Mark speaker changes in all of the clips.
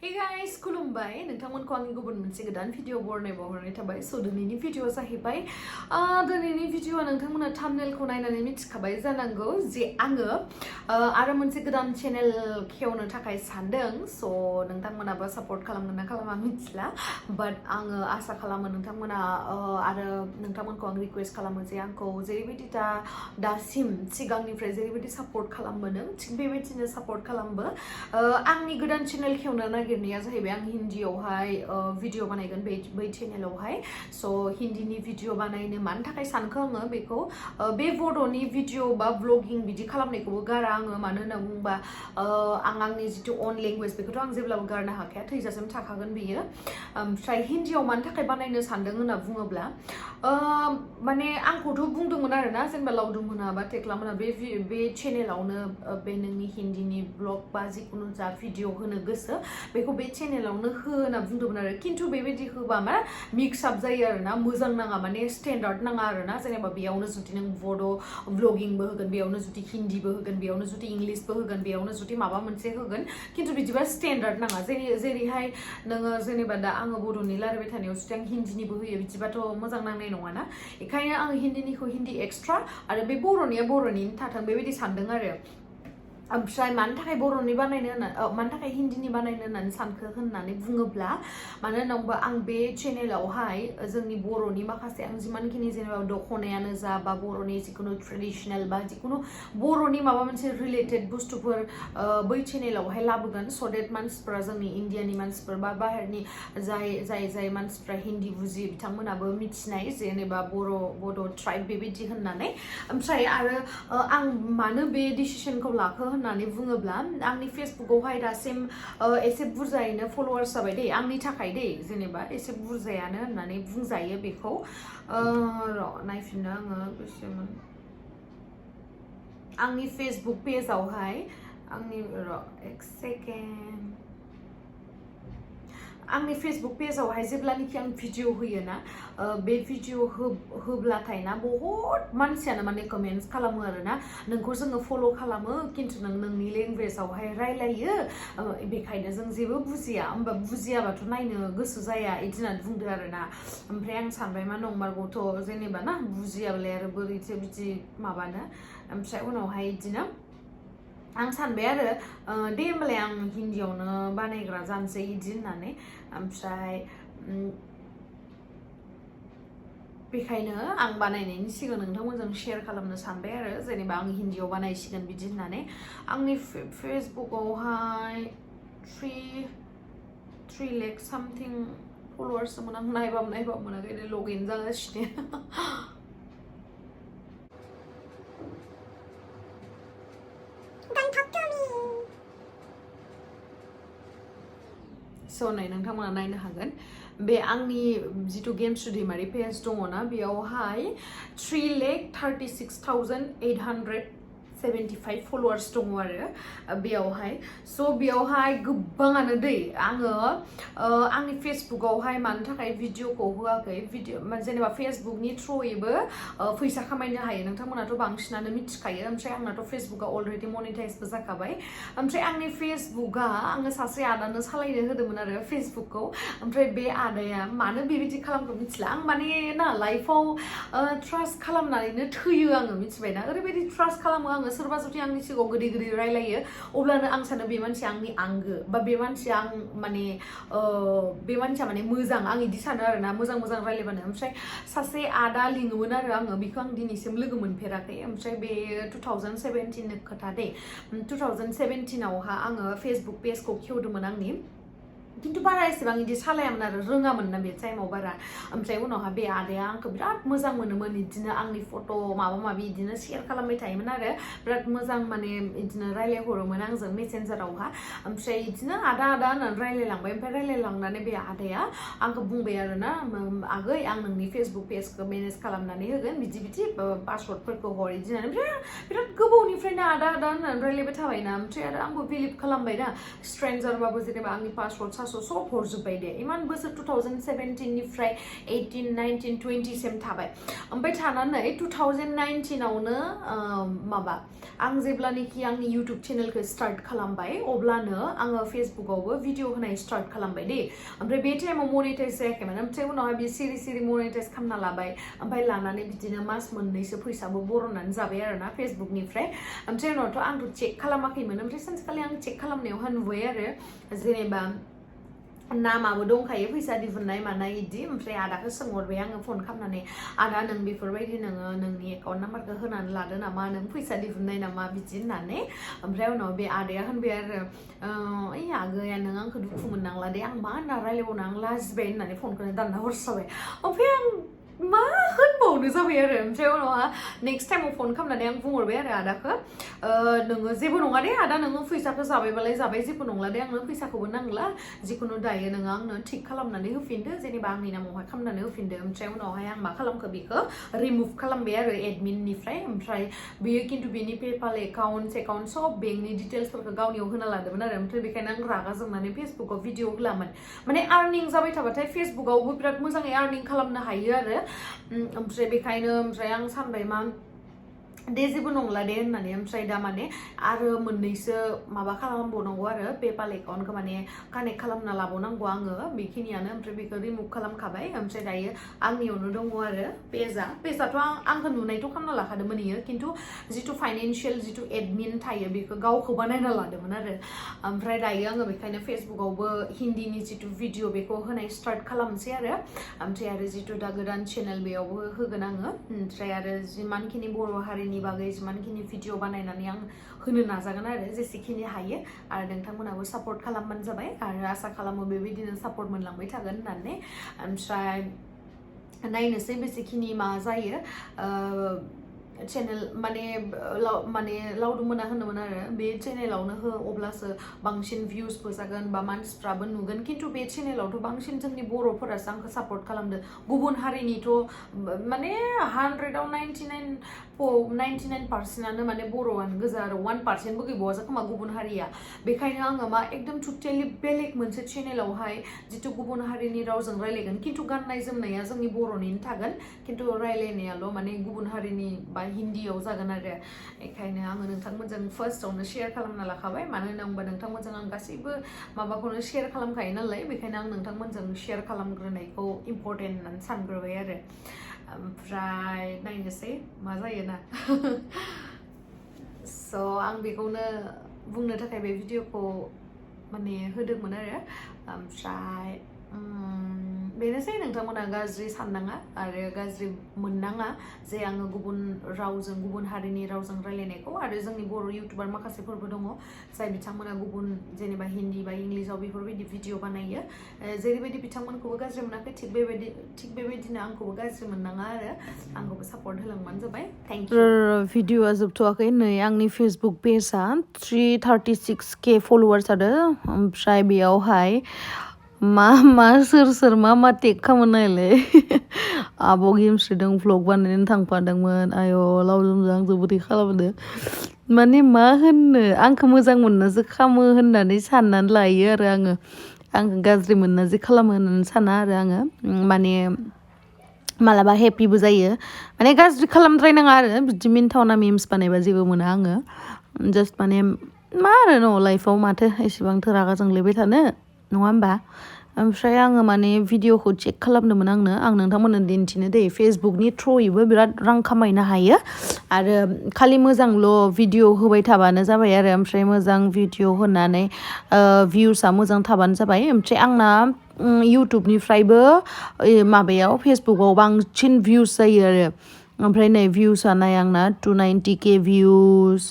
Speaker 1: Hey guys, खुलुमबाय नोंथांमोनखौ आंनि गुबुन मोनसे गोदान भिडिअ बरनायबावहरनाय थाबाय स दिनैनि भिडिअ जाहैबाय दिनैनि भिडिअआ नोंथांमोना थाम्बनेलखौ नायनानै मिथिखाबाय जानांगौ जे आङो आरो मोनसे गोदान चेनेल खेवनो थाखाय सानदों स नोंथांमोनाबो सापर्ट खालामगोन ना खालामा मिथिला बाट आङो आसा खालामो नोंथांमोना आरो नोंथांमोनखौ आं रिक्वेस्ट खालामो जे आंखौ जेरैबायदि दासिम सिगांनिफ्राय जेरैबायदि सापर्ट खालामबोदों थिग बेबायदिनो सापर्ट खालामबो आंनि गोदान चेनेल खेवनो नागिरनाया जाहैबाय आं हिन्दीयावहाय भिडिअ बानायगोन बै चेनेलावहाय स हिन्दीनि भिडिअ बानायनो मानि थाखाय सानखो आङो बेखौ बे बर'नि भिडिअ बा ब्लगिं बिदि खालामनायखौबो गारा आङो मानो होनना बुङोबा आं आंनि जिथु अन लेंगुवेज बेखौथ' आं जेब्लाबो गारनो हाखाया थैजासिम थाखागोन बेयो ओमफ्राय हिन्दीयाव मानि थाखाय बानायनो सानदों होनना बुङोब्ला माने आंखौथ' बुंदोंमोन आरोना जेनेबा लावदुममोना बा टेक्लामोना बे चेनेलावनो बे नोंनि हिन्दीनि ब्लग बा जिखुनु जा भिडिअ होनो गोसो बेखौ बे चेनेलावनो हो होनना बुंदोंमोन आरो खिन्थु बेबायदि होबा मा मिक्स आप जायो आरोना मोजां नाङा माने स्टेन्डार्ड नाङा आरोना जेनेबा बेयावनो जुदि नों बड' ब्लगिंबो होगोन बेयावनो जुदि हिन्दीबो होगोन बेयावनो जुदि इंलिशबो होगोन बेयावनो जुदि माबा मोनसे होगोन खिन्थु बिदिबा स्टेन्डार्ड नाङा जेरैहाय नोङो जेनेबा दा आङो बर'नि रायलायबाय थानायाव जुदि आं हिन्दीनिबो होयो बिदिबाथ' मोजां नांनाय नङाना बेखायनो आं हिन्दीनिखौ हिन्दी एक्सट्रा आरो बे बर'निया बर'निनो थाथों बेबायदि सानदों आरो ओमफ्राय मानि थाखाय बर'नि बानायनो मानि थाखाय हिन्दीनि बानायनो होननानै सानखो होननानै बुङोब्ला मानो होनना बुङोबा आं बे चेनेलावहाय जोंनि बर'नि माखासे आं जिमानखिनि जेनेबा दख'नायानो जा बा बर'नि जिखुनु ट्रेडिसनेल बा जिखुनु बर'नि माबा मोनसे रिलेटेड बुस्थुफोर बै चेनेलावहाय लाबोगोन स देट मानसिफोरा जोंनि इण्डियानि मानसिफोर बा बाहेरनि जाय मानसिफ्रा हिन्दी बुजियो बिथांमोनाबो मिथिनाय जेनेबा बड' ट्राइब बेबायदि होननानै ओमफ्राय आरो आं मानो बे डिसिसनखौ लाखो होननानै बुङोब्ला आंनि फेसबुकआवहाय दासिम एसे बुरजायैनो फलोवार्स जाबाय दे आंनि थाखाय दे जेनेबा एसे बुरजायानो होननानै बुंजायो बेखौ र' नायफिननो आङो बेसेमोन आंनि फेसबुक पेजावहाय आंनि र' एक सेकेन्ड आंनि फेसबुक पेजावहाय जेब्लानोखि आं भिडिअ होयो ना बे भिडिअ होब्लाथाय ना बहुत मानसियानो माने कमेन्ट्स खालामो आरोना नोंखौ जोङो फल' खालामो खिन्थु नोंनि लेंगुवेजावहाय रायलायो बेखायनो जों जेबो बुजिया होमबा बुजियाबाथ' नायनो गोसो जाया बिदि होननानै बुंदो आरोना ओमफ्राय आं सानबाय मा नंमारगौथ' जेनेबा ना बुजियाबालाय आरो बोरैथो बिदि माबानो ओमफ्राय उनावहाय बिदिनो आं सानबाय आरो दे होमबालाय आं हिन्दीयावनो बानायग्रा जानोसै बिदि होननानै ओमफ्राय बेखायनो आं बानायनायनि सिगां नोंथांमोनजों शेयार खालामनो सानबाय आरो जेनेबा आं हिन्दीयाव बानायसिगोन बिदि होननानै आंनि फेसबुकआवहाय 3 लाख सामथिं फलोवार्स दंमोन आं नायबाबो मोनाखै लगइन जागासिनो स' नै नोंथांमोना नायनो हागोन बे आंनि जिथु गेमस्रि दैमारि पेज दङ ना बेयावहाय 3,36,875 फलोवार्स दङ आरो बेयावहाय स' बेयावहाय गोबाङानो दै आङो आंनि फेसबुकआवहाय मानो थाखाय भिडिअखौ होआखै जेनेबा फेसबुकनि थ्रुयैबो फैसा खामायनो हायो नोंथांमोनाथ' बांसिनानो मिथिखायो ओमफ्राय आंनाथ' फेसबुकआ अलरेडि मनिटाइजबो जाखाबाय ओमफ्राय आंनि फेसबुकआ आङो सासे आदानो सालायनो होदोंमोन आरो फेसबुकखौ ओमफ्राय बे आदाया मानो बेबायदि खालामखो मिथिला आं माने ना लाइफआव ट्रास्ट खालामनानैनो थैयो आङो मिथिबायना ओरैबायदि ट्रास्ट खालामो आङो सोरबा जुदि आंनि सिगाङाव गोदै रायलायो अब्लानो आं सानो बे मानसिया आंनि आंगो बा बे मानसिया माने मोजां आं बिदि सानो आरोना मोजां रायलायबानो ओमफ्राय सासे आदा लिङोमोन आरो आङो बेखौ आं दिनैसिम लोगो मोनफेराखै ओमफ्राय बे 2017 खोथा दे 2017आवहा आङो फेसबुक पेजखौ खेवदोंमोन आंनि खिन्थु बारा एसेबां बिदि सालायामोन आरो रोङामोन ना बे टाइमाव बारा ओमफ्राय उनावहा बे आदाया आंखौ बिराद मोजां मोनोमोन बिदिनो आंनि फट' माबा माबि बिदिनो शेयार खालामबाय थायोमोन आरो बिराद मोजां माने बिदिनो रायलायहरोमोन आंजों मेसेन्जारावहा ओमफ्राय बिदिनो आदा होननानै रायलायलांबाय ओमफ्राय रायलायलांनानै बे आदाया आंखौ बुंबाय आरोना आगै आं नोंनि फेसबुक पेजखौ मेनेज खालामनानै होगोन बिदि पासवर्डफोरखौ हर बिदि होननानै बिराद गोबावनिफ्रायनो आदा होननानै रायलायबाय थाबायना ओमफ्राय आरो आंबो बिलिभ खालामबाय ना स्ट्रेन्जारबाबो जेनेबा आंनि पासवर्ड मासाव सब हरजोब्बाय दे इमान बोसोर 2017 निफ्राय 18 19 20 सिम थाबाय ओमफ्राय थानानै 2019 आवनो माबा आं जेब्लानोखि आंनि इउटुब चेनेलखौ स्टार्ट खालामबाय अब्लानो आङो फेसबुकआवबो भिडिअ होनाय स्टार्ट खालामबाय दे ओमफ्राय बे टाइमाव मनिटाइज जायाखैमोन ओमफ्राय उनावहाय बे सिरि सिरि मनिटाइज खालामना लाबाय ओमफ्राय लानानै बिदिनो मास मोननैसो फैसाबो बर'नानै जाबाय आरोना फेसबुकनिफ्राय ओमफ्राय उनावथ' आंथ' चेक खालामाखैमोन ओमफ्राय सानसेखालि आं चेक खालामनायावहाय नुबाय आरो जेनेबा नामाबो दंखायो फैसा दिहुननाय मानाय इदि ओमफ्राय आदाखौ सोंहरबाय आङो फन खालामनानै आदा नों बेफोरबायदि नोङो नोंनि एकाउन्ट नाम्बारखौ होनानै लादो नामा नों फैसा दिहुननाय नामा बिदि होननानै ओमफ्राय उनाव बे आदाया होनबाय आरो ओइ आगैया नों आंखौ दुखु मोननांला दे आं मा होनना रायलायबावनो आं लाजिबाय होननानै फनखौनो दानना हरस्राबाय ओमफ्राय आं मा होनबावनो जाबाय आरो ओमफ्राय उनावहा नेक्स्ट टाइमाव फन खालामनानै आं बुंहरबाय आरो आदाखौ नोङो जेबो नङा दे आदा नोङो फैसाखौ जाबायबालाय जाबाय जेबो नंला दे आंनो फैसाखौबो नांला जिखुनु दायो नोङो आंनो थिक खालामनानै होफिनदो जेनेबा आंनि नामावहाय खालामनानै होफिनदो ओमफ्राय उनावहाय आं मा खालामखो बेखौ रिमुभ खालामबाय आरो एडमिननिफ्राय ओमफ्राय बेयो खिन्थु बेनि पेपाल एकाउन्ट सब बेंकनि डिटेल्सफोरखौ गावनियाव होना लादोंमोन आरो ओमफ्राय बेखायनो आं रागा जोंनानै फेसबुकाव भिडिअ होलामोन माने आर्निं जाबाय थाबाथाय फेसबुकावबो बिराद मोजाङै आर्निं खालामनो हायो आरो ओमफ्राय बेखायनो ओमफ्राय आं सानबाय मा दे जेबो नंला दे होननानै ओमफ्राय दा माने आरो मोननैसो माबा खालामबावनांगौ आरो पेपाल एकाउन्टखौ माने कानेक्ट खालामना लाबावनांगौ आङो बेखिनियानो ओमफ्राय बेखौ रिमुभ खालामखाबाय ओमफ्राय दायो आंनियावनो दङ आरो पेजाथ' आंखौ नुनायथ' खालामना लाखादोंमोन इयो खिन्थु जिथु फाइनेन्सियेल जिथु एडमिन थायो बेखौ गावखौ बानायना लादोंमोन आरो ओमफ्राय दायो आङो बेखायनो फेसबुकावबो हिन्दीनि जिथु भिडिअ बेखौ होनाय स्टार्ट खालामसै आरो जिथु दा गोदान चेनेल बेयावबो होगोन आङो ओमफ्राय आरो जिमानखिनि बर' हारिनि बागै जिमानखिनि भिडिअ बानायनानै आं होनो नाजागोन आरो जेसेखिनि हायो आरो नोंथांमोनाबो सापर्ट खालामबानो जाबाय आरो आसा खालामो बेबायदिनो सापर्ट मोनलांबाय थागोन होननानै ओमफ्राय नायनोसै बेसेखिनि मा जायो चेनेल माने लावदुमोना होनोमोन आरो बे चेनेलावनो हो अब्लासो बांसिन भिउसबो जागोन बा मानसिफ्राबो नुगोन खिन्थु बे चेनेलावथ' बांसिन जोंनि बर'फोरासो आंखौ सापर्ट खालामदों गुबुन हारिनिथ' माने 100आव 99% माने बर'आनो गोजा आरो 1%बो गैबावा खोमा गुबुन हारिया बेखायनो आङो मा एकदम टटेलि बेलेग मोनसे चेनेलावहाय जिथु गुबुन हारिनि रावजों रायलायगोन खिन्थु गाननाय जोमनाया जोंनि बर'निनो थागोन खिन्थु रायलायनायाल' माने गुबुन हारिनि बा हिन्दीयाव जागोन आरो बेखायनो आङो नोंथांमोनजों फार्स्टआवनो शेयार खालामना लाखाबाय मानो होनोबा नोंथांमोनजों आं गासैबो माबाखौनो शेयार खालामखायो नालाय बेखायनो आं नोंथांमोनजों शेयार खालामग्रोनायखौ इम्परटेन्ट होननानै सानग्रोबाय आरो ओमफ्राय नायनोसै मा जायोना स' आं बेखौनो बुंनो थाखाय बे भिडिअखौ माने होदोंमोन आरो ओमफ्राय बेनोसै नोंथांमोना गाज्रि साननाङा आरो गाज्रि मोननाङा जे आङो गुबुन रावजों गुबुन हारिनि रावजों रायलायनायखौ आरो जोंनि बर' इउटुबार माखासेफोरबो दङ जाय बिथांमोना गुबुन जेनेबा हिन्दी बा इंलिसाव बेफोरबायदि भिडिअ बानायो जेरैबायदि बिथांमोनखौबो गाज्रि मोनाखै थिग बेबायदिनो आंखौबो गाज्रि मोननाङा आरो आंखौबो सापर्ट होलांबानो जाबाय थेंक इउ भिडिअआ जोबथ'वाखै नै आंनि फेसबुक पेजआ 336K फलोवार्स आरो ओमफ्राय बेयावहाय मा सोर मा टेग खालामो नायलाय आब' गेमस्रिदों भ्लग बानायनो थांफादोंमोन आय' लावजों आं जोबोरै खालामदो माने मा होननो आंखौ मोजां मोननासो खामो होननानै साननानै लायो आरो आंखौ गाज्रि मोननासो खालामो होननानै साना आरो आङो माने मालाबा हेपिबो जायो माने गाज्रि खालामद्रायनाङा आरो बिदि मिनथावना मिम्स बानायबा जेबो मोना आङो जास्ट माने मा आरो न' लाइफआव माथो एसेबांथो रागा जोंलायबाय थानो नङा होमबा ओमफ्राय आङो माने भिडिअखौ चेक खालामदोंमोन आं नोंथांमोननो दिन्थिनो दे फेसबुकनि थ्रुयैबो बिराद रां खामायनो हायो आरो खालि मोजांल' भिडिअ होबाय थाबानो जाबाय आरो ओमफ्राय मोजां भिडिअ होनानै भिउसआ मोजां थाबानो जाबाय ओमफ्राय आंना इउटुबनिफ्रायबो माबायाव फेसबुकाव बांसिन भिउस जायो आरो ओमफ्राय नै भिउसआ नाय आंना 290K भिउस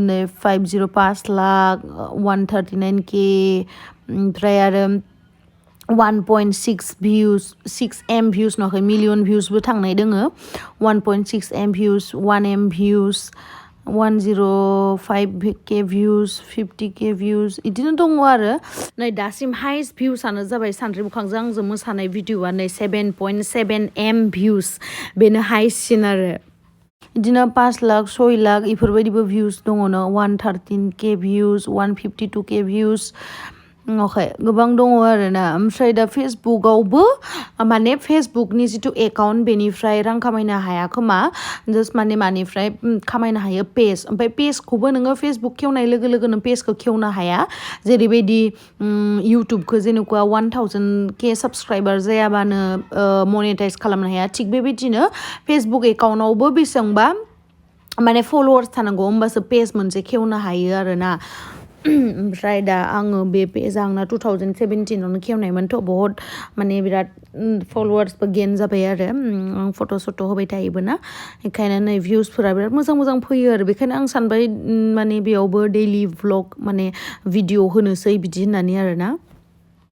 Speaker 1: नै 505 लाख 139K ओमफ्राय आरो 1.6 भिउस 6M भिउस नङाखै मिलियन भिउसबो थांनाय दोङो 1.6M views 1M views 105K views 50K views बिदिनो दङ आरो नै दासिम हाइस्ट भिउसानो जाबाय सानद्रि बुखांजों आंजों मोसानाय भिडिअआ नै 7.7M भिउस बेनो हाइस्टसिन आरो बिदिनो 5 लाख 6 लाख बेफोरबायदिबो भिउस दङ न 113K भिउस 152K भिउस अके गोबां दङ आरोना ओमफ्राय दा फेसबुकआवबो माने फेसबुकनि जिथु एकाउन्ट बेनिफ्राय रां खामायनो हाया खोमा जास्ट माने मानिफ्राय खामायनो हायो पेज ओमफ्राय पेजखौबो नोङो फेसबुक खेवनाय लोगो लोगोनो पेजखौ खेवनो हाया जेरैबायदि इउटुबखौ जेनेबा 1000K साबस्क्राइबार जायाबानो मनेटाइज खालामनो हाया थिग बेबायदिनो फेसबुक एकाउन्टआवबो बेसेबांबा माने फलोवार्स थानांगौ होमबासो पेज मोनसे खेवनो हायो आरोना ओमफ्राय दा आङो बे पेज आंना 2017आवनो खेवनायमोनथ' बहुत माने बिराद फलोवार्सबो गेइन जाबाय आरो आं फट' सट' होबाय थायोबो ना बेखायनो नै भिउसफोरा बिराद मोजां मोजां फैयो आरो बेखायनो आं सानबाय माने बेयावबो दैलि व्लग माने भिडिअ होनोसै बिदि होननानै आरोना